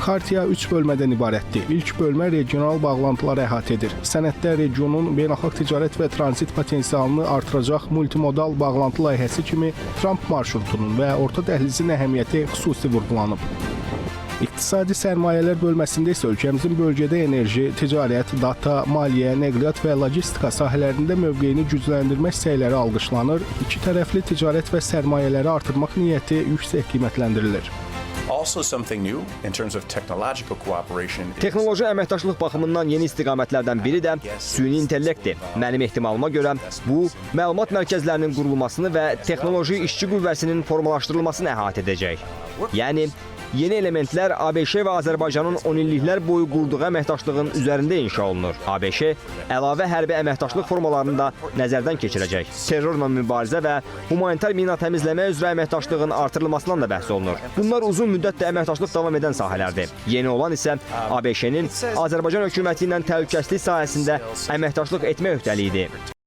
Xartiya üç bölmədən ibarətdir. İlk bölmə regional bağlantıları əhatə edir. Sənəddə regionun beynəlxalq ticarət və tranzit potensialını artıracaq multimodal bağlantı layihəsi kimi Tramp marşrutunun və orta dəhlizin əhəmiyyəti xüsusi vurğulanıb. İqtisadi sərmayələr bölməsində isə ölkəmizin bölgədə enerji, ticarət, data, maliyyə, nəqliyyat və logistika sahələrində mövqeyini gücləndirmək səyləri alqışlanır, iki tərəfli ticarət və sərmayələri artırmaq niyyəti yüksək qiymətləndirilir. Also, something new in terms of technological cooperation is Texnoloji əməkdaşlıq baxımından yeni istiqamətlərdən biri də süni intellektdir. Mənim ehtimalıma görə bu, məlumat mərkəzlərinin qurulmasını və texnoloji işçi qüvvəsinin formalaşdırılmasını əhatə edəcək. Yəni yeni elementlər ABŞ və Azərbaycanın 10 illiklər boyu qurduğu əməkdaşlığın üzərində inşa olunur. ABŞ əlavə hərbi əməkdaşlıq formalarını da nəzərdən keçirəcək. Terrorla mübarizə və humanitar mina təmizləmə üzrə əməkdaşlığın artırılmasından da bəhs olunur. Bunlar uzun müddətlə əməkdaşlıq davam edən sahələrdir. Yeni olan isə ABŞ-nin Azərbaycan hökuməti ilə təhlükəsizlik sahəsində əməkdaşlıq etmə öhdəliyidir.